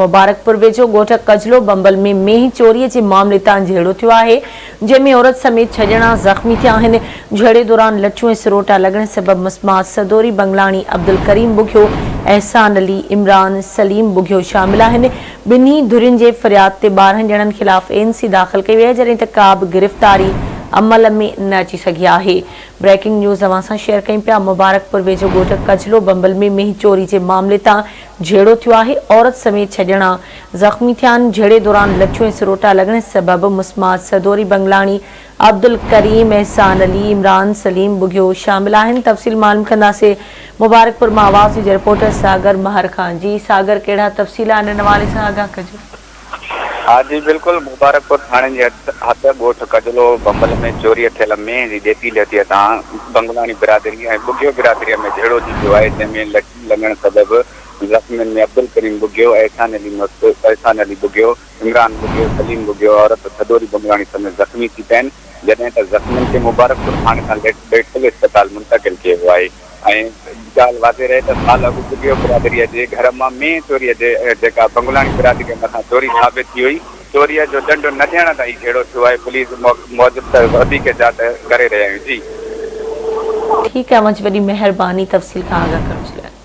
مبارڪپور ويجهو ڳوٺ ڪجلو بمبل ۾ مينهن چوري جي معاملي تان جهيڙو ٿيو آهي، جنهن ۾ عورت سميت ڇهه ڄڻا زخمي ٿيا آهن، جهيڙي دوران لٺيون ۽ سروٽا لڳڻ سبب مسمات سدوري بنگلاڻي، عبدالڪريم ٻگهيو، احسان علي، عمران، سليم ٻگهيو شامل آهن، ٻنهي ڌرين جي فرياد تي 12 ڄڻن خلاف اين سي داخل ڪئي وئي آهي، جڏهن ته ڪا به گرفتاري عمل ۾ نه اچي سگهي آهي. بريڪنگ نيوز اوهان سان شيئر ڪيون پيا، مبارڪپور ويجهو ڳوٺ ڪجلو بمبل ۾ مينهن چوري جي معاملي تان جهيڙو ٿيو آهي، عورت سميت ڇهه ڄڻا زخمي ٿيا آهن، جهيڙي دوران لٺيون ۽ سروٽا لڳڻ سبب مسمات سدوري بنگلاڻي، عبدالڪريم، احسان علي، عمران، سليم ٻگهيو شامل آهن، تفصيل معلوم ڪنداسين مبارڪپور مان آواز نيوز جي رپورٽر ساگر مهر کان، جي ساگر ڪهڙا تفصيل آهن ان حوالي سان آگاهه ڪجو. ها جي بلڪل مبارڪپور ٿاڻي جي حد ڳوٺ ڪجلو بمبل ۾ چوريء ٿيل مينهن جي ڏيتي ليتيء تان بنگلاڻي برادري ۽ ٻگهيو برادريء ۾ جهيڙو ٿي پيو آهي جنهن ۾ لٺيون لڳڻ سبب زخمين ۾ عبدالڪريم ٻگهيو، احسان علي مست، احسان علي ٻگهيو، عمران ٻگهيو، سليم ٻگهيو، عورت ٿڌوري بنگلاڻي سميت زخمي ٿي پيا آهن جڏهن ته زخمين کي مبارڪپور ٿاڻي تان ليٽ سول اسپتال منتقل ڪيو ويو آهي. ۽ ڳالهه واضح رهي ته سال اڳ ٻگهيو برادريء جي گهر مان مينهن چوريء جي جيڪا بنگلاڻي برادريء مٿان چوري ثابت ٿي هئي، چوريء جو ڏنڊ نه ڏيڻ تان هي جهيڙو ٿيو آهي، پوليس موجب ته وڌيڪ جاچ ڪري رهيا آهيون. جي. ٺيڪ آهي اوهان جي وڏي مهرباني تفصيل کان آگاهه ڪرڻ جي لاء.